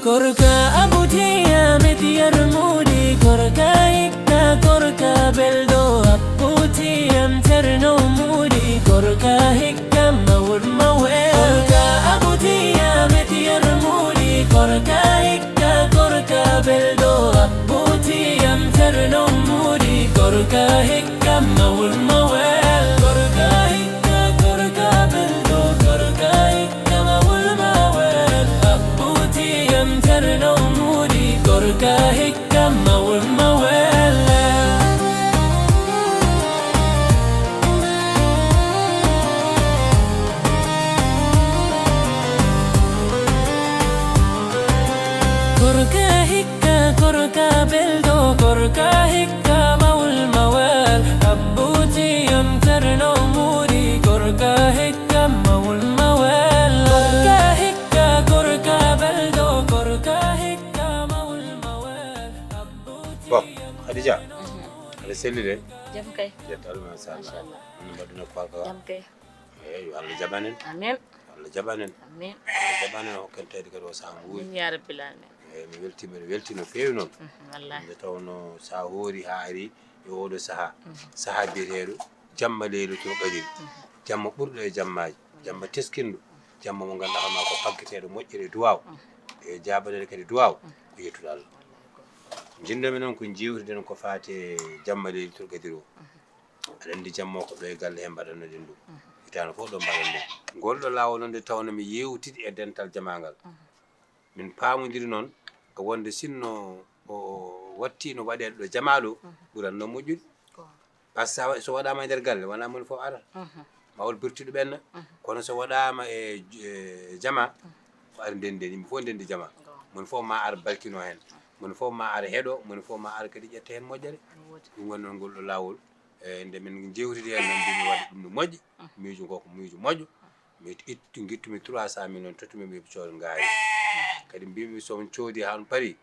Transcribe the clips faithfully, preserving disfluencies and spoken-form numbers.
Gorka abutiya metiyar mudi, gorka hikka, gorka beldo abutiyam terno mudi, gorka hikka mawul mawe. Gorka abutiya metiyar mudi, gorka hikka, gorka beldo abutiyam terno mudi, gorka hikka mawul mawe. Gorka hikka, gorka beldo, gorka hikka mawul mawe. Abutiyam terno mudi, gorka hikka mawul mawe. Gorka hikka, gorka beldo, gorka hikka mawul mawe. Abutiyam terno mudi, gorka hikka mawul mawe. Gorka hikka, gorka beldo, gorka hikka mawul mawe. Bon, Khadija, aɗa selli de? Jam kay. Yetto Allah, machallah. Machallah. Mbaɗɗuna koorka? Jam kay. Eeyi, yo Allah jaɓan en. Amin. Yo Allah jaɓan en. Amin. Allah jaɓan en, hokken tawde kadi o sahaa nguuri. Amin ya rabbil alamin. Eeyi, mi weltii, mbeɗa weltii no feewi noon. Mhm, wallahi. Nde tawnoo so a hoori haa ari e ooɗoo sahaa, mhm, sahaa biyeteeɗo jamma Laylatul Qadri, mhm, jamma ɓurɗo e jammaaji, jamma teskinɗo, jamma mo ngannduɗaa hono ko faggeteeɗo moƴƴere e duwaaw, mhm, e jaabaneede kadi duwaaw, mhm, ko yettude Allah. Wallahi ko. Njiɗnoo-mi noon ko njeewtiden ko faati e jamma Laylatul Qadri o. Mhm. Aɗa anndi jamma o ko ɗo e galle hee mbaɗanno-ɗen ɗum. Mhm. Hitaande fof ɗo mbaɗanno-ɗen. Ngol ɗo laawol noon nde tawnoo mi yeewtidi e dental jamaa ngal. Mhm. Min paamondiri noon ko wonde sinno o wattiino waɗeede ɗo jamaa ɗo, mhm, ɓuratnoo moƴƴude. Ko. Par ce que so wa-, so waɗaama e nder galle, wonaa moni fof arata. Mhm. Maa won birtiiɗo ɓenna. Mhm. Kono so waɗaama e j-, e jamaa, mhm, ko ari ndenndi, yimɓe fof ndenndi jamaa. Ko. Moni fof maa ar balkinoo heen. Mhm. Moni fof maa ar heɗoo, moni fof maa ar kadi ƴetta heen moƴƴere. Ɗum woodi. Ɗum woni noon ngol ɗo laawol. E, nde min njeewtidi heen noon, mbimi waɗde ɗum no moƴƴi, mhm, miijo ngo ko miijo moƴƴo. Mi ittu, ngittumi trois cent mille noon, tottumi mi yoɓi coodal ngaari. Kadi mbimi so on coodi haa on parii,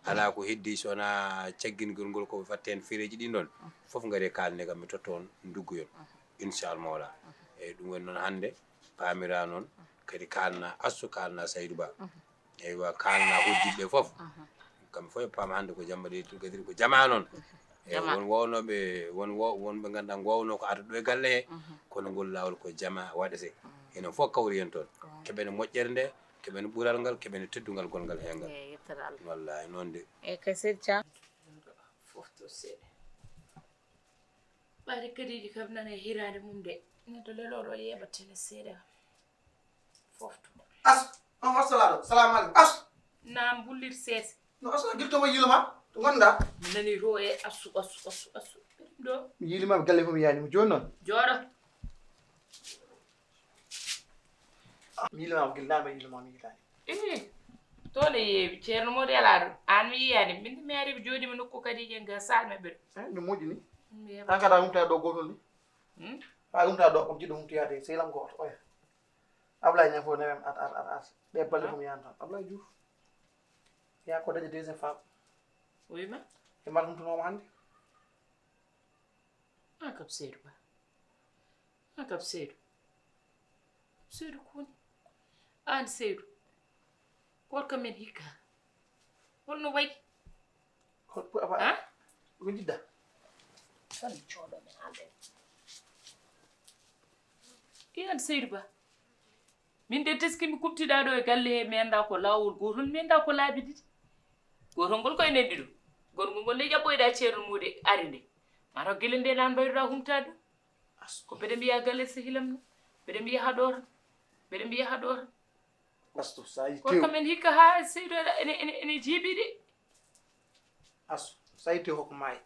alaa ko heddii so wonaa caggingol ngol ko ɓe fatta heen fereeji ɗin ɗoon. Mhm. Fof ngaree kaalnee kam, mi totta on nduggoyon. Mhm. Inchallah Mawla. Mhm. Eeyi, ɗum woni noon hannde, paamiraa noon, mhm, kadi kaalnaa Astou, kaalnaa Saydou Ba. Mhm. Eywa, kaalnaa hoɗdiiɓe ɓe fof. Mhm. Kamɓe fof yo paam hannde ko jamma Laylatul Qadri, ko jamaa noon. Mhm. Eyi, jamaa. Won wownooɓe, won wo-, wonɓe ngannduɗaa ngoownoo ko arde ɗo e galle hee, mhm, kono ngol laawol ko jamaa waɗetee. Mhm. Enen fof kawri heen toon. Ko. Keɓen moƴƴere nde, keɓen ɓural ngal, keɓen teddungal gonngal heen ngal. Eyi, yettere Allah. Wallaahi noon de. Eyi, kay Seydi Thiam. Fof to seeɗa. Ɓayde kadiiji kam nana e hiraande mum de. Neɗɗo lelooɗo yeeɓa tele seeɗa. Fofto. As, on assalaaɗo. Salamu aleykum. As. Naam, bullir seese. No as, gilto mo yiilo ma. To ngonɗa? Mi nani to e asu, asu, asu, asu. Ɗum ɗo. Mi yiili ma galle fof mi yaani mo jooni noon. Jooɗo. Mi yiili ma gila naama yiilo ma mi yiilaani. Ii, to le yeewi. Ceerno Mody alaa ɗo. Aan mi yiyaani. Min mi ari mi jooɗii mi nokku kadi je ga saal maɓɓe ɗo. Eh, no moƴƴi ni. Mi yeewa. Tan kadi a humta ɗo gootol ni. Hmm? A humta ɗo, on jiɗɗo humtoyaade sehil am gooto, oya. Ablaye Niang fof newem at, at, at, at. Ɓe balɗe fof mi yahan toon. Ablaye Diouf. Yaa ko dañde deuxième femme. Wi ma? E mbaɗa humtunooma hannde? An kam Seydou Ba. An kam Seydou. Seydou ko woni? Aan Seydou. Koorka men hikka. Holno wayi? Hol-, ko aba-, ha? Ko njiɗɗa? Tan mi coodo mi haalde. Iyan Seydou Ba. Min de teskimi kuɓtiɗaa ɗo e galle he, mi anndaa ko laawol gootol, mi anndaa ko laabi ɗiɗi. Gootol ngol ko enen ɗiɗo. Gorngol ngol nde ƴaɓɓoyɗaa Ceerno Mody ari nde. Mataw gila nde naan mbayruɗaa humtaade. Ko mbeɗa mbiya galle sehil am no. Mbeɗa mbiya haɗoora. Mbeɗa mbiya haɗoora. Astu, so a yii tew. Kono kam en hikka haa Seydou ene, ene, ene jiiɓi de. Astu, so a yii tew hokko maayi.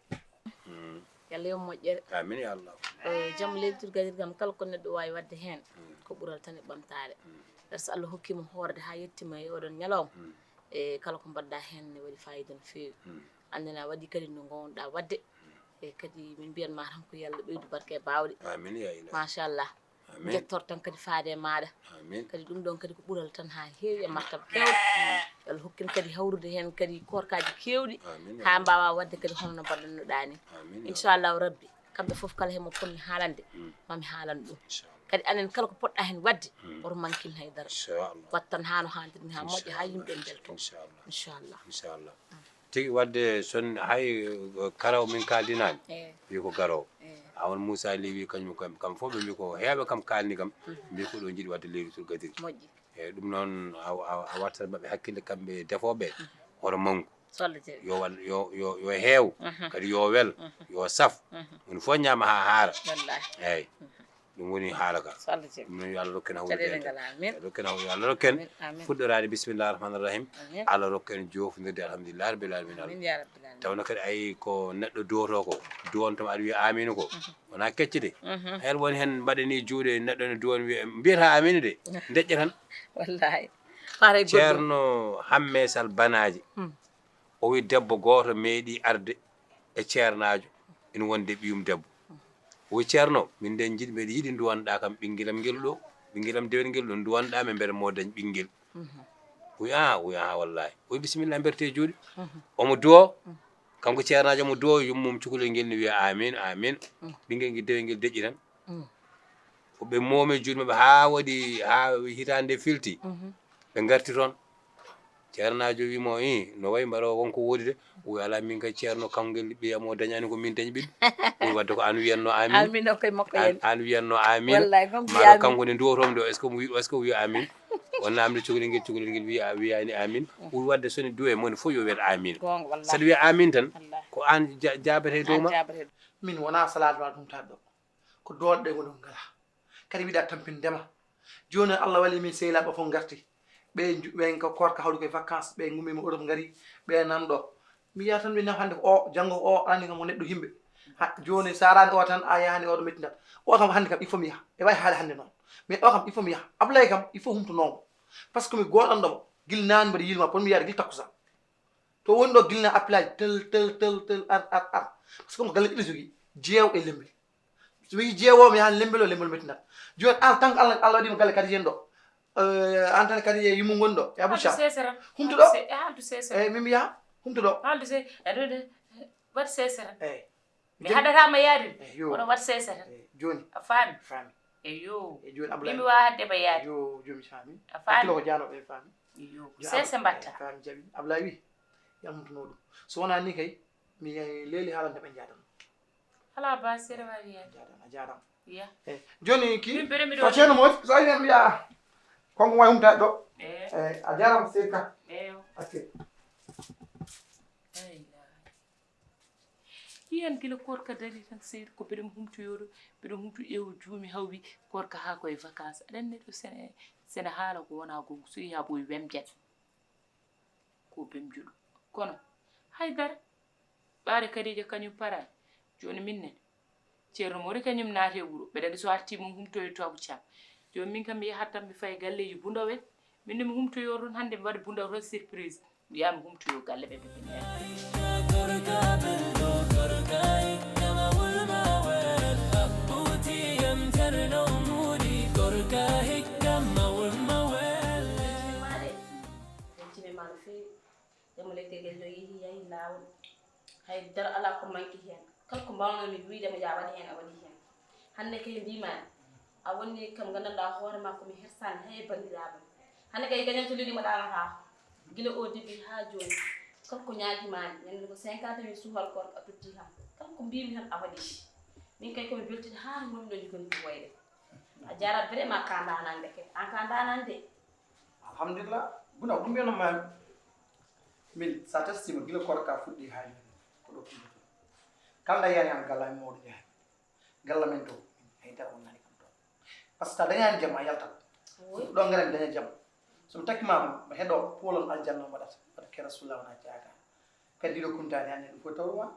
Mm. Yo Allah yoɓ moƴƴere. Amin ya Allah. Eh, jamma Laylatul Qadri kam kala ko neɗɗo waawi waɗde heen, mm, ko ɓural tan e ɓamtaare. Mm. Par ce que Allah hokkiima hoorde haa yettiima e oɗon ñalawma. Mm. E kala ko mbaɗɗaa heen ne waɗi faayiida no feewi. Mm. Anndana waɗi kadi no ngoownoɗaa waɗde. Mm. E kadi min mbiyan ma tan ko yo Allah ɓeydu barke e baawɗe. Amin ya ilahi. Machallah. Amin. Njettor tan kadi faade e maaɗa. Amin. Kadi ɗum ɗon kadi ko ɓural tan haa heewi e martaba keewɗo. Amin. Yo Allah hokkin kadi hawrude heen kadi koorkaaji keewɗi. Amin. Haa mbaawa waɗde kadi hono no mbaɗannoɗaa ni. Amin. Inchallahu Rabbi, kamɓe fof kala he mo ponmi haalande, mm, mami haalan ɗum. Inchallah. Kadi anen kala ko poɗɗa heen waɗde, oto mankin hay dara. Inchallah. Wat tan haa no haandirmi haa moƴƴa, haa yimɓe mbelto. Inchallah. Inchallah. Inchallah. Tigi waɗde son hay karaw min kaaldinaani. Eh. Wi ko garowo. Eh. Awan Moussa Ly wi kañum kam, kam fof ɓe mbi ko heewɓe kam kaalni kam. Mbi ko ɗo jiɗi waɗde leylatul gadiri. Moƴƴi. Eyyi, ɗum noon a, a, a wattat maɓɓe hakkille kamɓe defooɓe. Hoto manku. Solla jeeɗi. Yo wal-, yo, yo, yo heew. Kadi yo wel. Yo saf. Woni fof ñaama haa haara. Wallahi. Eyyi. Ɗum woni haala ka. Solla jeeɗi. Ɗum noon yo Allah rokken hawrude. Caɗeele ngalaa. Amin. Yo rokken hawrude. Yo Allah rokken. Amin, amin. Fuɗɗoraade bismillah rahman rahim. Amin. Allah rokken joofnirde alhamdulillah rabbil alamin. Amin ya rabbil alamin. Tawno kadi ayi ko neɗɗo duwoto ko. Duwonto ma aɗa wiya amin ko. Wonaa kecce de. Hay won heen mbaɗanii juuɗe, neɗɗo ne duwon wiya, mbiyata amin de, ndeƴƴa tan. Wallahi. Faare goɗɗum. Ceerno Hamme Sal Banaaji. O wi debbo gooto meeɗi arde e ceernaajo, ina wonde ɓiyum debbo. O wi, "Ceerno, min nden jiɗi, mbeɗa yiɗi nduwanɗaa kam ɓinngelam ngel ɗo, ɓinngelam dewel ngel ɗo, nduwanɗaa mi mbeɗa mo dañ ɓinngel." O wi, "Ah," o wi, "Ah, wallahi." O wi, "Bisimilla, mbertee juuɗe." Omo duwo, kanko ceernaajo omo duwo, yummum cukalel ngel ne wiya, "Amin, amin." Ɓinngel ngel dewel ngel deƴƴi tan. Ko ɓe moomi juuɗe maɓɓe haa waɗi, haa hitaande filti. Ɓe ngarti toon. Ceernaajo wi mo, "Ih, no wayi mbaɗa wonko woodi de?" O wi, "Alaa, min kay ceerno, kanngel ɓiyam o dañaani ko min dañi ɓiɗɗo." O wi, "Wadde ko aan wiyatno amin?" Aan min o koye makko yani. Aan wiyatno amin? Wallahi, kanko wiya amin. Kanko nde duwotomi ɗo, est-ce que mo wi, est-ce que o wiya amin? O namdi cukalel ngel, cukalel ngel wiya, wiyaani amin. O wi, "Wadde so ne duwe, moni fof yo wiyat amin." Goonga, wallahi. Saɗa wiya amin tan, wallahi, ko aan ja-, jaabete dow ma. Aan jaabete. Min wonaa salade wala ɗum taat ɗo. Ko doole ɗe ngoni ngala. Kadi wiɗa tampinde ma. Jooni Allah wali min sehilaaɓe fof ngarti. Ɓe nju-, ɓen ko korka hawri koye vacances, ɓe ngummiima Europe ngari, ɓe nan ɗo. Mi yiya tan ɓe nan hannde ko o, janngo ko o, alani kam ko neɗɗo yimɓe. Ha, jooni sa arani o tan, a yahani oɗo mettinat. O kam hannde kam il faut mi yaha. E way haali hannde noon. Mais o kam il faut mi yaha. Ablaye kam il faut humto noon. Parce que mi gooɗanɗo mo. Gila naani mbaɗa yiilma, pour mi yahde gila takkusaan. To woni ɗo gila na appelage tel, tel, tel, tel, ar, ar, ar. Parce que ko galle ɗiɗi jogii. Jeewo e lembel. So mi jeewo mi yahan lembel o, lembel mettinat. Jooni an tan ko Allah, Allah waɗi mo galle kadi yen ɗo. Eh, an tan kadi e yummu ngoni ɗo. E Abou Thiam. Humto ɗo. Haaldu sesere. Eh, min mi yaha. Humto ɗo. Haaldu se-, eh, ɗo de. Waɗ sesere. Eh. Mi haɗata ma yaade. Eh, yo. Kono waɗ sesere. Eh, jooni. A faami? Faami. Eh, yo. Eh, jooni Ablaye. Min mi wawa hadde ma yaade. Yo, jooni mi faami. A faami? Hakkilo ko jaano ɓe faami. Yo. Jooni sese Ablaye, mbatta. Eh, faami jaɓi. Ablaye wi, yamtuno ɗum. So wonaa ni kay, mi leeli haalande ɓe njaadano. Alaa ba, seeɗa waawi yaade. A jaaraama, a jaaraama. Ya. Eh, jooni ki, min mbeɗa miɗo to ceerno mo, so ari heen mbiya, "Kanko wawi humtaade ɗo." Eh. Eh, a jaaraama, seydi Ka. Eyo. Acce. Ay, la. Yiyan gila korka dari tan, seydi, ko mbeɗa mo humtoyoo ɗo, mbeɗa mo humto ƴeewo juumi hawwi korka haa koye vacances. Aɗa anndi ɗo sene, sene haala ko wonaa gonga, so yehi haa ɓooyi wemjat. Ko bemjuɗo. Kono haydara. Ɓaade Kadija kañum paraani. Jooni min ne, Ceerno Mori kañum naati e wuro. Mbeɗa anndi so artii mum humtoyoo to Abou Thiam. Jooni min kam mi yahat tan mi fayi galleeji Bundaw en. Min ne mi humtoyoo toon hannde mi waɗa Bundaw toon surprise. Mi yaha mi humtoyoo galle ɓe ɓe ɓe. Weltini ma no feewi. Jamma leydi ngel no yehi, yahi laawol. Hay dara alaa ko manki heen. Kala ko mbaawnomi wiyde mo yaa waɗi heen, a waɗi heen. Hannde kay mbiimaani, a woni kam nganndanɗaa hoore maa ko mi hersaani hay e banndiraaɓe. Hannde kay gañal to leydi mo ɗaanataa. Gila o début haa jooni, kala ko ñaagimaami, ñande ko cinquante mille suuhal koor a totti kam. Kala ko mbiimi tan a waɗi. Min kay ko mi weltini haa no ngonmi ɗo jikoni ko wayde. A jaaraama vraiment ka ndaanande kay. An ka ndaanande. Alhamdulillah. Buna ɗum mbiyano ma min sa testima gila korka fuɗɗi haa jooni ko ɗo kuɗɗo. Kala yani an galla mawɗo jaha. Galla men to hay dara wonnani kam to. Parce que sa dañani jam a yaltat. Oui. Ɗo ngaren daña jam. So mi takki ma heɗo polon aljanna mbaɗata. Mbaɗa ke rasulullah wona jaaka. Kadi ɗiɗo kumtaani hannde ɗum fof tawru ma.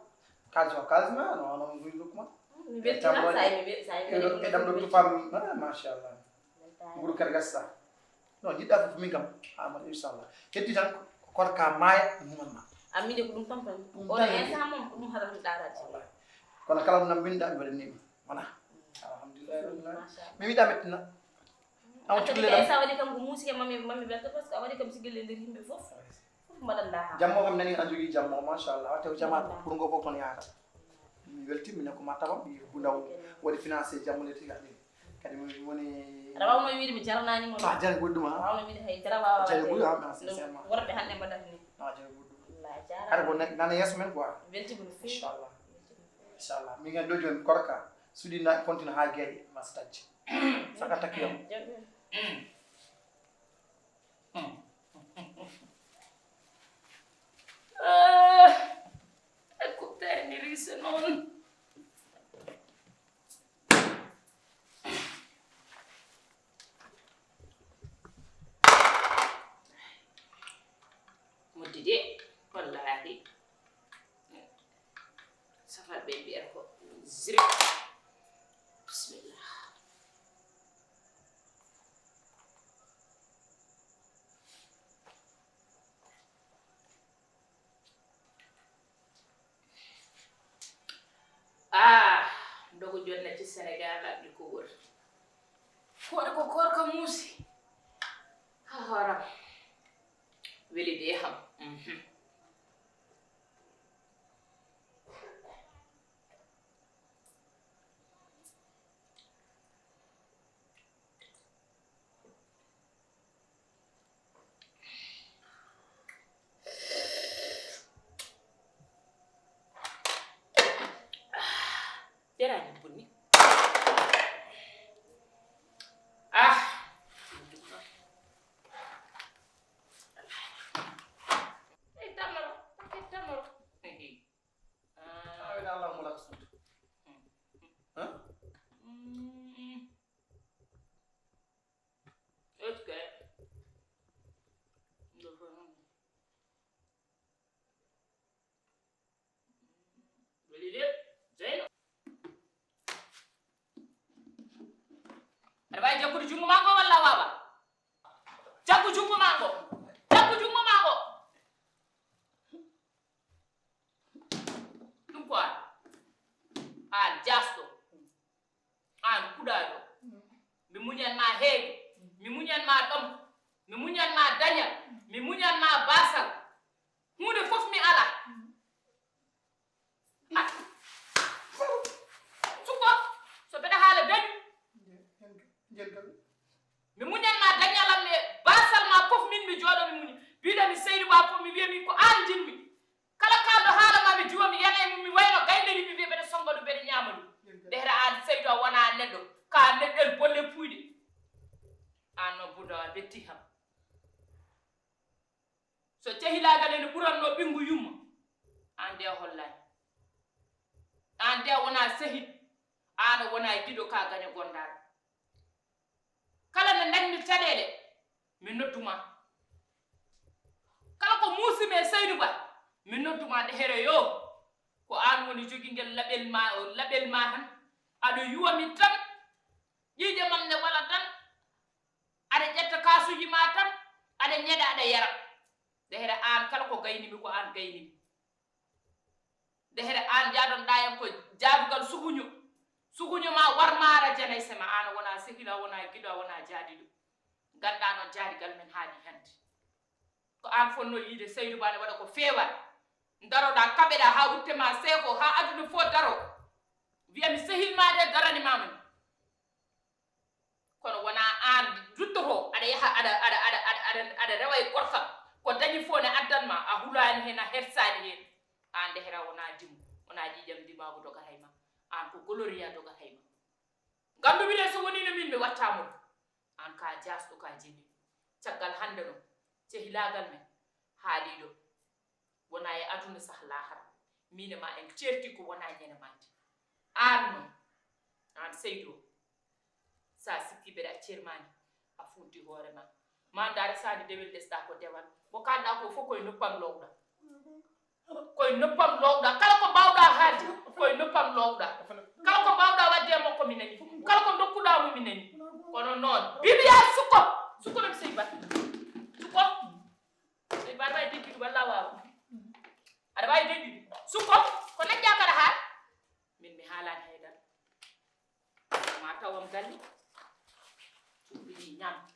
Kaalis o kaalis ma, no, no, no, no, no, no. Mi weltinan, sa yi mi wel-, sa yi mi weltinan. E ɗam ɗo tufam, ah, machallah. Weltaani. Nguru kadi gasta. Non, jiɗɗa fof min kam, ah, man, inchallah. Heddi tan ko korka maaya, ɗum numan ma. Aminde ko ɗum tan tan. Ɗum tan heddi. Oɗo instant moom ko ɗum haɗa ɗum ɗaaraade. Wallahi. Kono kala ɗum nam mbinda, mi waɗani ma. Wona. Alhamdulillah. Machallah. Mi wiɗa mettina. Awa cukalel am. Sa waɗi kam ko muusi kam mami, mami welta parce que a waɗi kam sigil e nder yimɓe fof. Fof mbaɗanɗaa haa. Jammo kam nani a jogii jammo, machallah. Watte ko jamaat pour ngo fof toon yahata. Mi welti, minen ko ma tawa, mi Bundaw waɗi financé jammo le tigi aɗen. Kadi mi woni. Aɗa waawno wiide mi jaranaani mo. A jari goɗɗum, ha? Waawno wiide hay dara waawa. Jari goɗɗum, ha, sincèrement. Worɓe hannde mbaɗata ni. A jari goɗɗum. Wallaahi jarama. Kadi ko ne-, nana yeeso men quoi. Weltima no feewi. Inchallah. Inchallah. Min ngan ɗo jooni korka. Sudi na continue ha geeƴe. Mas tacce. Saka takki yam. Jaɓi. Ah, e ko ɓeeni rise noon. Moddi de, wallaahi. Safal ɓe mbiyata ko ziri. Bismillah. Ah, ndogu jonna ci Senegal ak li ko wër. Koɗo ko koor ka muusi. Ha horam. Weli de ham. Mhm. Jaraani bonni. Ah. Ay, tamaro, ay, tamaro. Ah. Ay, Allah mo la ko. Huh? Mm. Est-ce que weli de, Zeyno. Aɗa waawi jaggude junngo maa ngo walla a waawaa? Jaggu junngo maa ngo. Jaggu junngo maa ngo. Ɗum ko an. An jaasɗo. An kuɗaaɗo. Mi muñan ma heege. Mi muñan ma ɗom. Mi muñan ma dañal. Mi muñan ma baasal. Huunde fof mi alaa. Ah. Suko, so mbeɗa haala dañi. Mi muñan ma dañal am e baasal ma fof, min mi jooɗo mi muñi. Mbiɗa mi Seydi Ba fof, mi wiya mi ko an jinmi. Kala kaalɗo haala ma mi diwa, mi yana e mum, mi wayno gaynde ni, mi wiya mbeɗa sonnga ɗum, mbeɗa ñaama ɗum. Ndehra an Seydi a wona neɗɗo, ka neɗɗel bolle puyɗe. An noon Bouda a betti ham. So cehilaagal ene ɓuranno ɓinngu yumma, aan de a hollaani. Aan de a wonaa sehil, aan a wonaa e giɗo ka gaño gondaaɗo. Kala nde ndañmi caɗeele, mi noddu ma. Kala ko muusimi e Seydu Ba, mi noddu ma. Ndehre yo, ko aan woni jogingel laɓel ma, laɓel ma tan. Aɗa yuwa mi tan, ƴiiƴe mam ne wala tan. Aɗa ƴetta kaasuuji ma tan, aɗa ñeɗa, aɗa yara. Ndehre aan kala ko gaynimi ko aan gaynimi. Ndehre aan jaadanɗaa en ko jaadugal suguño. Suguño ma war maara janayse ma, aan a wonaa sehil, a wonaa giɗo, a wonaa jaadiiɗo. Nganndaa noon jaadigal men haaɗi hannde. Ko aan fotnoo yiide Seydu Ba ne waɗa ko feewaani. Ndaroɗaa, kaɓeɗaa haa wutte ma seeko, haa aduna fof daro. Wiya mi sehil ma de darani ma ma ni. Kono wonaa aan ruttotoo, aɗa yaha, aɗa, aɗa, aɗa, aɗa, aɗa, aɗa rewa e gorkam. Ko dañi fof ne addan ma, a hulaani heen, a hersaani heen. Aan ndehre a wonaa dimo, wonaa ƴiiƴam ndimaagu dogata e ma. Aan ko Gloria dogata e ma. Nganndu mbiɗen so woniino miin mi waɗtaa mo ɗum. Aan ka jaasɗo, ka jeni. Caggal hannde noon, cehilaagal men haaɗii ɗo. Wonaa e aduna sah laahara. Miin e ma en ceerti ko wonaa ñande mande. Aan noon, aan Seydu o, so a sikki mbeɗa accir ma ni, a funti hoore ma. Ma ndaa resaani dewel lesɗa ko dewal. Ko kaalɗa ko fof koye noppam lowɗa. Koye noppam lowɗa. Kala ko mbaawɗa haalde, koye noppam lowɗa. Kala ko mbaawɗa waɗde e makko mi nani. Kala ko ndokkuɗa mo mi nani. Kono noon, Bibiya sukko. Sukko no mi Seydu Ba. Sukko. Seydi Ba, aɗa waawi dejjude walla a waawaa? Aɗa waawi dejjude? Sukko, ko leƴƴa kaɗa haal? Min mi haalaani hay dara. Ma tawam galle. Cuuɗi ɗi ñaam.